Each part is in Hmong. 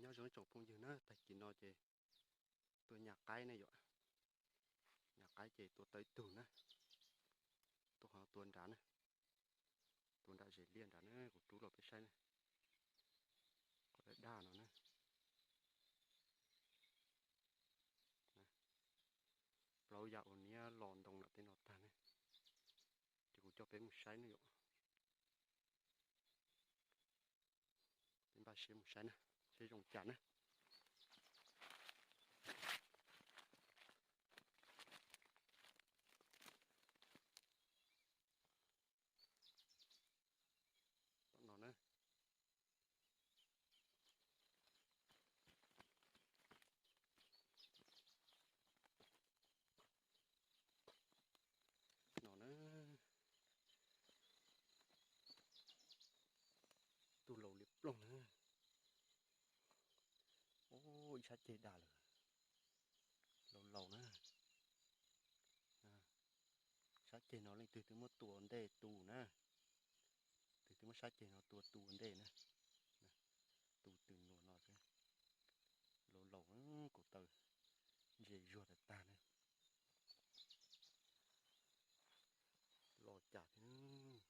Nyob zoo tsoom phooj ywg na, tag kis no ces tuaj nyas qaib ne yom. Nyas qaib ces tua tau ib tug na, tuaj qhov tua nrad na, tua nram zes liaj nrad na, kuv rub los peb saib na. Qhov daj daj no na. Plaub yam uas niab los ntoo nram tej no tag ne, ces kuv coj peb mus saib na yom. Peb npaj siab mus saib na, seb zoo cas na. Tom no na. No na, tus laus liab ploog na. Ib sab ceg daj lawm, laus laus na. Sab ceg no leej twg twb muab tua ntej tu na, twg twb muab sab ceg no tua tu ua ntej na. Tu tws nuav no, laus laus, kaum taw ntse zuag tag tag na. Los cas thiab,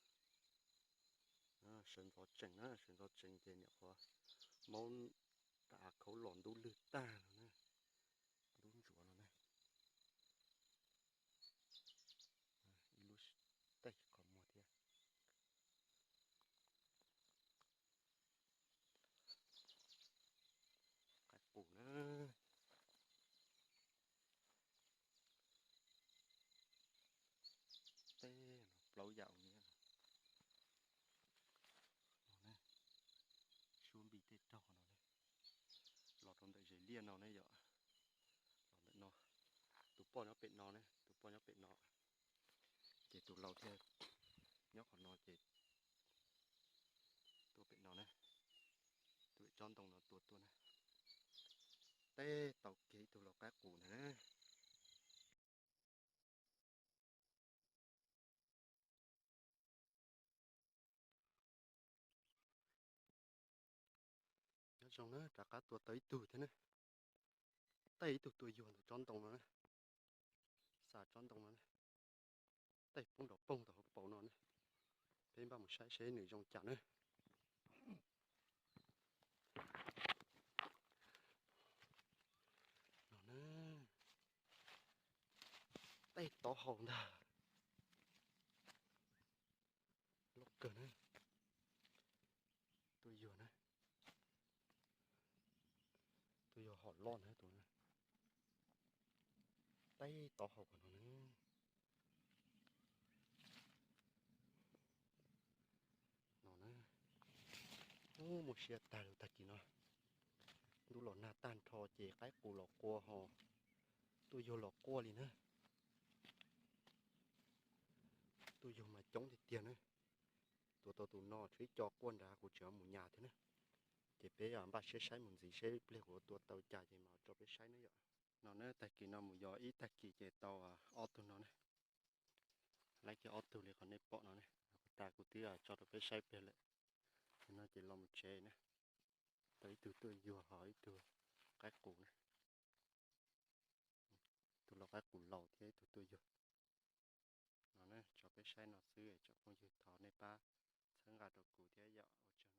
sawv ntxov tsees na, sawv ntxov tsees ces niam qhuav maub tas khaub los ntub lwg tag no na, ntub ntsuav no na. Ib lub tej qhov muag thiab. Qaib qus na. Tej no plaub yam ua niab no, suab npis tej raug no, los rau ntawm zes liaj no ne yom. Los ntawm no, tus poj nyob pem no ne, tus poj nyob pem no, ces tus laus thiaj nyob qhov no ces tuaj pem no na, tuaj pem tsob ntoo no tua tuaj na. Tej tau kiag ib tug laus qaib qus ntag na. Nyob zoo na, rov qab tua tau ib tug thiab na. Tej ib tug tuaj yuag ntawm tsob ntoo no na, xa tsob ntoo no na. Tej poob nrov poog ntawm hauv paus no na. Peb npaj mus saib seb nws zoo cas na. No na, tej taub hau ntag. Loj kawg na. Tuaj yuag na. Tuaj yuag hom loj na tus na. Tej taub hau qhov no na. No na. Ub, muaj siab tag lawm tag kis no. Ntuj los nag tag nrho ces qaib qus los qua ho tuaj yuag los quaj li na. Tuaj yuag mas coob tiag tiag na. Tua tau tus no tshuav ib co quaj nrad, kuv tseem mus nyas thiab na. Ces peb npaj siab saib mus ntxiv seb ib pliag kuv tua tau cas ces mam tso peb saib na yom. No na, tag kis no mus yos ib tag kis ces tau ob tug no na. Laib kiag ob tug li qhov nej pom no na. Tas kuv twb tso rau peb saib pliag lawm. No ces los mus tsev na. Tau ib tug tuaj yuag ho ib tug qaib qus na. Tus laus qaib qus laus thiab ib tug tuaj yuag. No na, tso peb saib no xwb, tsoom phooj ywg thov nej pab txhawb nqa rau kuv thiab yom, ua tsaug.